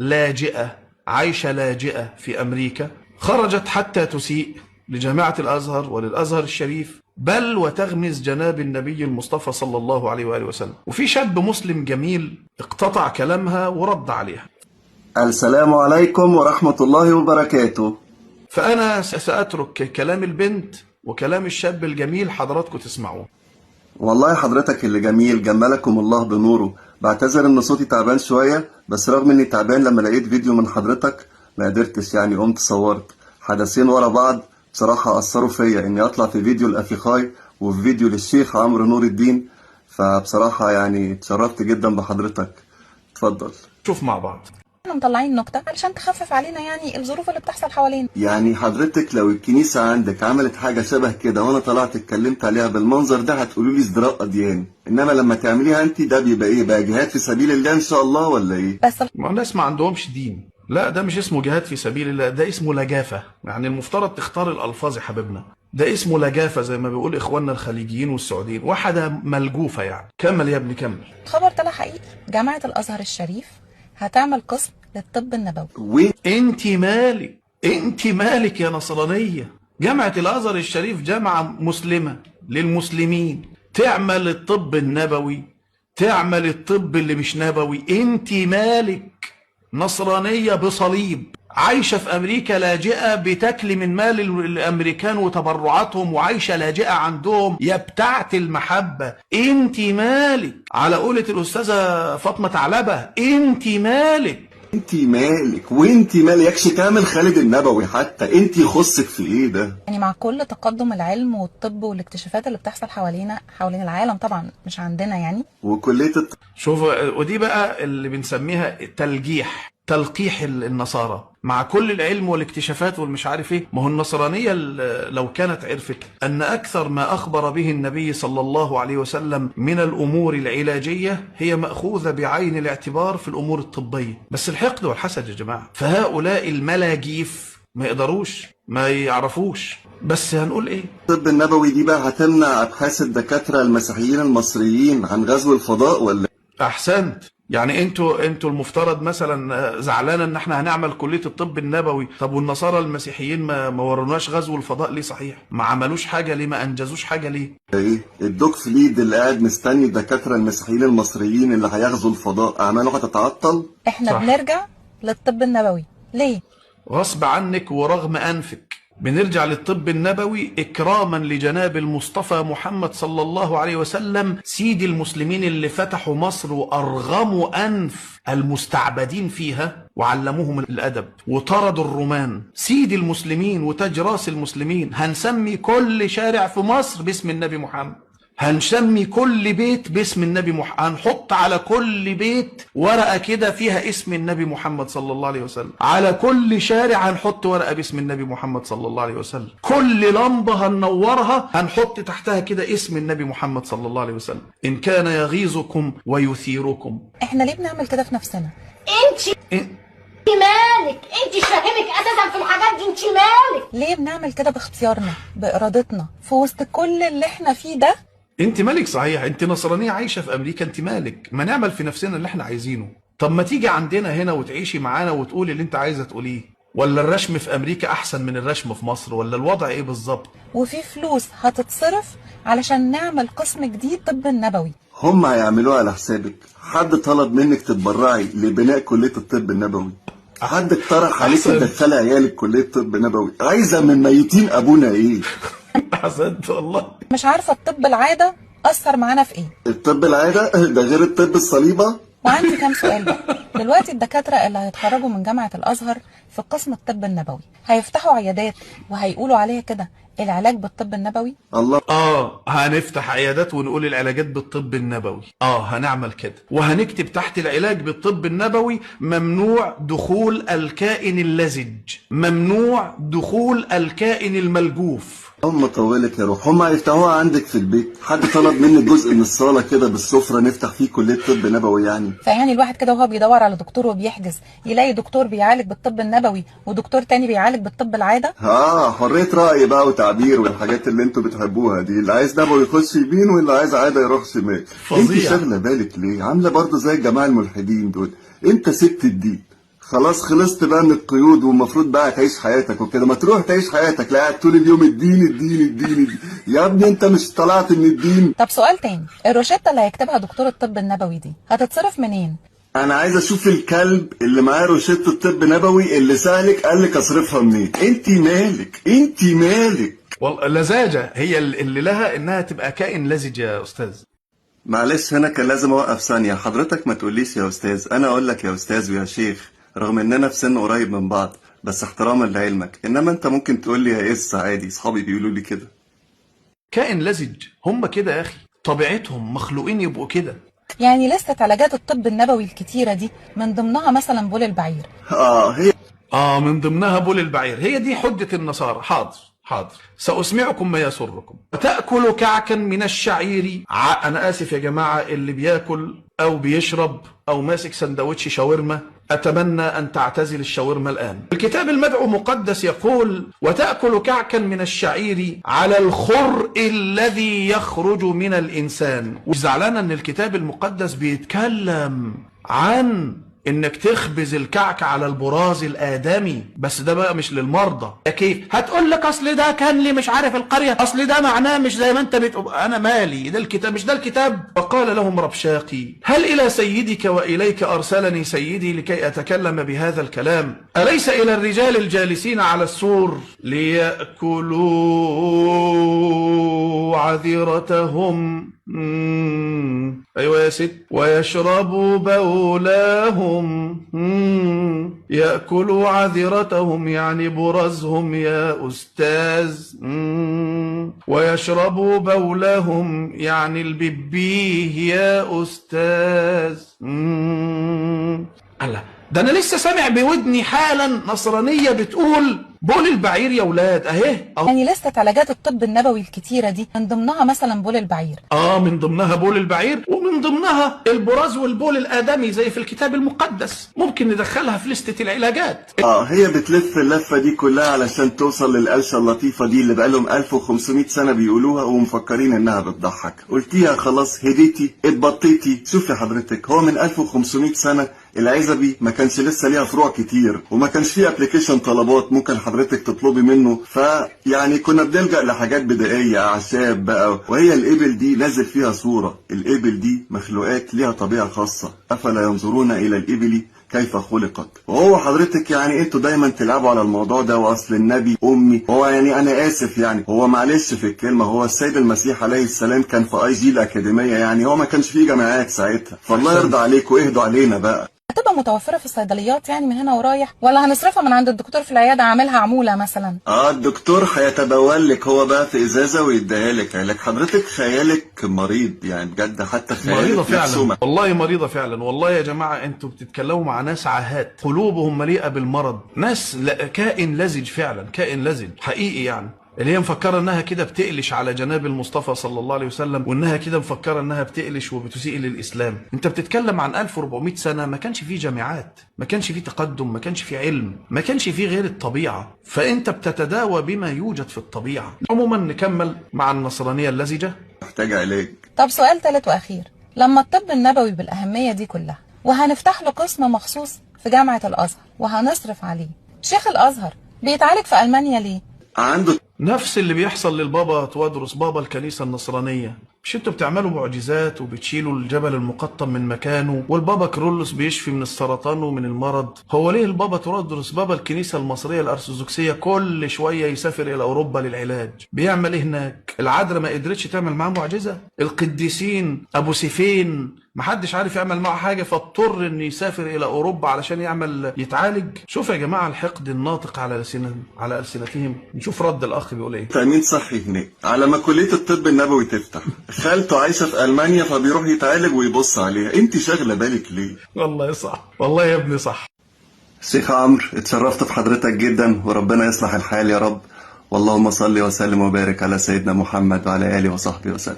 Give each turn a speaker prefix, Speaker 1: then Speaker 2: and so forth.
Speaker 1: لاجئة عايشة لاجئة في أمريكا، خرجت حتى تسيء لجامعة الأزهر وللأزهر الشريف، بل وتغمز جناب النبي المصطفى صلى الله عليه وآله وسلم. وفي شاب مسلم جميل اقتطع كلامها ورد عليها.
Speaker 2: السلام عليكم ورحمة الله وبركاته.
Speaker 1: فأنا سأترك كلام البنت وكلام الشاب الجميل حضراتكم تسمعوه.
Speaker 2: والله حضرتك اللي جميل، جملكم الله بنوره. بعتذر ان صوتي تعبان شوية، بس رغم اني تعبان لما لقيت فيديو من حضرتك ما قدرتش، يعني قمت صورت حدثين ورا بعض بصراحة أثروا فيا، اني اطلع في فيديو الأفيخاي وفي فيديو للشيخ عمرو نور الدين. فبصراحة يعني اتشرفت جدا بحضرتك. اتفضل.
Speaker 1: شوف مع بعض.
Speaker 3: احنا مطلعين نكتة علشان تخفف علينا يعني الظروف اللي بتحصل حوالينا.
Speaker 2: يعني حضرتك لو الكنيسة عندك عملت حاجة شبه كده وانا طلعت اتكلمت عليها بالمنظر ده هتقولوا لي ازدراء أديان، انما لما تعمليها انت ده بيبقى ايه بقى؟ جهاد في سبيل الله ان شاء الله ولا ايه؟
Speaker 3: بس
Speaker 1: ما الناس ما عندهمش دين. لا، ده مش اسمه جهاد في سبيل الله، ده اسمه لجافة. يعني المفترض تختار الألفاظ يا حبيبنا. ده اسمه لجافة زي ما بيقول إخواننا الخليجيين والسعوديين، واحدة ملجوفة يعني. كمل يا ابني كمل.
Speaker 3: الخبر طلع حقيقي، جامعة الأزهر الشريف هتعمل قسم للطب النبوي.
Speaker 2: وين
Speaker 1: انت مالك؟ انت مالك يا نصرانية؟ جامعة الأزهر الشريف جامعة مسلمة للمسلمين، تعمل الطب النبوي، تعمل الطب اللي مش نبوي. انت مالك؟ نصرانية بصليب عايشة في أمريكا لاجئة، بتاكل من مال الأمريكان وتبرعاتهم، وعايشة لاجئة عندهم يا بتاعة المحبة. انت مالك؟ على قولة الأستاذة فاطمة ثعلبة، انت مالك؟
Speaker 2: انت مالك؟ وانت مالك يكش كامل خالد النبوي حتى انت يخصك في ايه ده؟
Speaker 3: يعني مع كل تقدم العلم والطب والاكتشافات اللي بتحصل حوالينا، حوالين العالم طبعا مش عندنا يعني.
Speaker 2: وكلية
Speaker 1: شوف، ودي بقى اللي بنسميها التلجيح، تلقيح النصارى مع كل العلم والاكتشافات والمش عارف ايه. ما هو النصرانية لو كانت عرفت ان اكثر ما اخبر به النبي صلى الله عليه وسلم من الامور العلاجية هي مأخوذة بعين الاعتبار في الامور الطبية، بس الحقد والحسد يا جماعة، فهؤلاء الملاجيف ما يقدروش، ما يعرفوش. بس هنقول ايه؟
Speaker 2: الطب النبوي دي بقى هتمنع ابحاث الدكاترة المسيحيين المصريين عن غزو الفضاء ولا؟
Speaker 1: احسنت. يعني انتوا المفترض مثلا زعلانة ان احنا هنعمل كليه الطب النبوي، طب والنصارى المسيحيين ما وروناش غزو الفضاء ليه؟ صحيح ما عملوش حاجة ليه؟ ما انجزوش حاجة ليه؟
Speaker 2: ايه الدوك فليد اللي قاعد مستني الدكاترة المسيحيين المصريين اللي هيغزوا الفضاء اعماله هتتعطل؟
Speaker 3: احنا
Speaker 1: صح.
Speaker 3: بنرجع للطب النبوي ليه؟
Speaker 1: غصب عنك ورغم انفك بنرجع للطب النبوي إكراما لجناب المصطفى محمد صلى الله عليه وسلم، سيد المسلمين اللي فتحوا مصر وأرغموا أنف المستعبدين فيها وعلموهم الأدب وطردوا الرومان. سيد المسلمين وتاج راس المسلمين. هنسمي كل شارع في مصر باسم النبي محمد، هنسمي كل بيت باسم النبي محمد، هنحط على كل بيت ورقة كده فيها اسم النبي محمد صلى الله عليه وسلم، على كل شارع هنحط ورقة باسم النبي محمد صلى الله عليه وسلم، كل لمبة هننورها هنحط تحتها كده اسم النبي محمد صلى الله عليه وسلم. إن كان يغيظكم ويثيركم.
Speaker 3: احنا ليه بنعمل كده في نفسنا؟
Speaker 4: انت مالك؟ انت شاهمك اساسا في الحاجات دي، انت مالك؟
Speaker 3: ليه بنعمل كده باختيارنا بإرادتنا في وسط كل اللي احنا فيه ده؟
Speaker 1: انت مالك؟ صحيح انت نصرانية عايشة في امريكا، انت مالك؟ ما نعمل في نفسنا اللي احنا عايزينه. طب ما تيجي عندنا هنا وتعيشي معانا وتقولي اللي انت عايزة تقوليه. ولا الرشم في امريكا احسن من الرشم في مصر؟ ولا الوضع ايه بالظبط؟
Speaker 3: وفي فلوس هتتصرف علشان نعمل قسم جديد طب النبوي.
Speaker 2: هم هيعملوها على حسابك. حد طلب منك تتبرعي لبناء كلية الطب النبوي؟ حد اقترح عليك
Speaker 1: أحسنت.
Speaker 2: تدخلي عيالك كلية طب نبوي؟ عايزة من ميتين ابونا ايه؟
Speaker 1: احسنت والله.
Speaker 3: مش عارفة الطب العادة أثر معانا في إيه؟
Speaker 2: الطب العادة ده غير الطب الصليبة.
Speaker 3: وعندي كام سؤال بقى. دلوقتي الدكاترة اللي هيتخرجوا من جامعة الأزهر في قسم الطب النبوي هيفتحوا عيادات وهيقولوا عليها كده العلاج بالطب النبوي؟
Speaker 2: الله.
Speaker 1: هنفتح عيادات ونقول العلاجات بالطب النبوي. هنعمل كده، وهنكتب تحت العلاج بالطب النبوي ممنوع دخول الكائن اللزج، ممنوع دخول الكائن الملجوف.
Speaker 2: هم طولك يا روح، هم هيفتحوها عندك في البيت. حد طلب منك جزء من الصالة كده بالسفرة نفتح فيه كلية طب نبوي يعني؟
Speaker 3: فيعني الواحد كده وهو بيدور على دكتور وبيحجز يلاقي دكتور بيعالج بالطب النبوي ودكتور تاني بيعالج بالطب العادة.
Speaker 2: حرية رأي بقى وتعبير والحاجات اللي انتوا بتحبوها دي، اللي عايز نبوي يخش يمين واللي عايز عادة يروح شمال. انت
Speaker 1: فظيع.
Speaker 2: شاغلة بالك ليه؟ عاملة برضه زي الجماعة الملحدين دول. انت سبت الدين خلاص خلصت بقى من القيود والمفروض بقى تعيش حياتك وكده، ما تروح تعيش حياتك، لا قاعد طول اليوم الدين الدين الدين الدين. يا ابني انت مش طلعت من الدين.
Speaker 3: طب سؤال تاني، الروشتة اللي هيكتبها دكتور الطب النبوي دي هتتصرف منين؟
Speaker 2: انا عايز اشوف الكلب اللي معاه روشتة طب نبوي اللي سألك قال لك اصرفها منين. انت مالك؟ انت مالك؟
Speaker 1: والله لزاجة هي اللي لها انها تبقى كائن لزج يا استاذ.
Speaker 2: معلش هنا كان لازم اوقف ثانية. حضرتك ما تقوليش يا استاذ، انا اقول لك يا استاذ ويا شيخ، رغم اننا في سن قريب من بعض، بس احتراما لعلمك. انما انت ممكن تقول لي يا اس عادي، اصحابي بيقولوا لي كده.
Speaker 1: كائن لزج هم كده يا اخي، طبيعتهم مخلوقين يبقوا كده.
Speaker 3: يعني لسه علاجات الطب النبوي الكتيرة دي من ضمنها مثلا بول البعير.
Speaker 2: هي
Speaker 1: من ضمنها بول البعير، هي دي حجة النصارى. حاضر حاضر، سأسمعكم ما يسركم. تأكل كعكا من الشعير. أنا آسف يا جماعة، اللي بياكل أو بيشرب أو ماسك سندوتش شاورما، أتمنى أن تعتزل الشاورما الآن. الكتاب المدعو مقدس يقول: وتأكل كعكا من الشعير على الخرء الذي يخرج من الإنسان. وزعلان أن الكتاب المقدس بيتكلم عن انك تخبز الكعك على البراز الادمي، بس ده بقى مش للمرضى. كيف هتقول لك اصل ده كان لي مش عارف القرية، اصل ده معناه مش زي ما انت بتقول، انا مالي، ده الكتاب مش ده الكتاب. وقال لهم ربشاقي: هل الى سيدك واليك ارسلني سيدي لكي اتكلم بهذا الكلام؟ اليس الى الرجال الجالسين على السور ليأكلوا عذرتهم، ايوه يا ست، ويشربوا بولاهم، يأكلوا عذرتهم يعني برزهم يا أستاذ، ويشربوا بولهم يعني الببيه يا أستاذ. الله، ده أنا لسه سامع بودني حالا نصرانية بتقول بول البعير يا ولاد اهي.
Speaker 3: يعني لسه علاجات الطب النبوي الكتيرة دي من ضمنها مثلا بول البعير.
Speaker 1: من ضمنها بول البعير، ومن ضمنها البراز والبول الآدمي زي في الكتاب المقدس، ممكن ندخلها في لستة العلاجات.
Speaker 2: هي بتلف اللفة دي كلها علشان توصل للقلشة اللطيفة دي اللي بقالهم 1500 سنة بيقولوها ومفكرين انها بتضحك. قلتيها خلاص، هديتي اتبطيتي. شوفي حضرتك، هو من 1500 سنة العزبي ما كانش لسه ليها فروع كتير، وما كانش فيه application طلبات ممكن حضرتك تطلبي منه، فيعني كنا بنلجأ لحاجات بدائية، اعشاب بقى. وهي الابل دي نازل فيها صورة، الابل دي مخلوقات ليها طبيعة خاصة، افلا ينظرون الى الابل كيف خلقت. وهو حضرتك يعني انتوا دايما تلعبوا على الموضوع ده، واصل النبي امي، هو يعني انا اسف يعني، هو معلش في الكلمة، هو السيد المسيح عليه السلام كان في اي جي الاكاديمية، يعني هو ما كانش فيه جامعات ساعتها، فالله يرضى عليكم اهدوا علينا بقى.
Speaker 3: هتبقى متوفرة في الصيدليات يعني من هنا ورايح، ولا هنصرفها من عند الدكتور في العيادة عاملها عمولة مثلا؟
Speaker 2: الدكتور هيتبول لك هو بقى في ازازة ويديها لك علاج. حضرتك خيالك مريض يعني بجد، حتى خيالك
Speaker 1: مريضة فعلا، والله مريضة فعلا. والله يا جماعة انتوا بتتكلموا مع ناس عاهات قلوبهم مليئة بالمرض، ناس كائن لزج فعلا، كائن لزج حقيقي يعني، اللي هي مفكرة انها كده بتقلش على جناب المصطفى صلى الله عليه وسلم، وانها كده مفكرة انها بتقلش وبتسيء للاسلام. انت بتتكلم عن 1400 سنة ما كانش فيه جامعات، ما كانش فيه تقدم، ما كانش فيه علم، ما كانش فيه غير الطبيعة، فانت بتتداوى بما يوجد في الطبيعة. عموما نكمل مع النصرانية اللزجه،
Speaker 2: محتاجه علاج.
Speaker 3: طب سؤال ثالث واخير، لما الطب النبوي بالاهميه دي كلها وهنفتح له قسم مخصوص في جامعه الازهر وهنصرف عليه، شيخ الازهر بيتعالج في المانيا ليه؟
Speaker 2: عنده
Speaker 1: نفس اللي بيحصل للبابا توادرس بابا الكنيسة النصرانية. مش انتوا بتعملوا معجزات وبتشيلوا الجبل المقطم من مكانه، والبابا كرولوس بيشفي من السرطان ومن المرض؟ هو ليه البابا توادرس بابا الكنيسة المصرية الأرثوذكسية كل شوية يسافر إلى أوروبا للعلاج؟ بيعمل ايه هناك؟ العذراء ما قدرتش تعمل معاه معجزة، القديسين أبو سيفين محدش عارف يعمل معه حاجة، فاضطر انه يسافر الى اوروبا علشان يعمل يتعالج. شوف يا جماعة الحقد الناطق على السنتهم. نشوف رد الاخ بيقول ايه.
Speaker 2: تأمين صحي هناك على ما كلية الطب النبوي تفتح، خالته عايشة في المانيا فبيروح يتعالج ويبص عليها. انت شاغلة بالك ليه؟
Speaker 1: والله صح، والله يا ابني صح.
Speaker 2: شيخ عمرو، اتشرفت بحضرتك جدا، وربنا يصلح الحال يا رب، واللهم صل وسلم وبارك على سيدنا محمد وعلى اله وصحبه وسلم.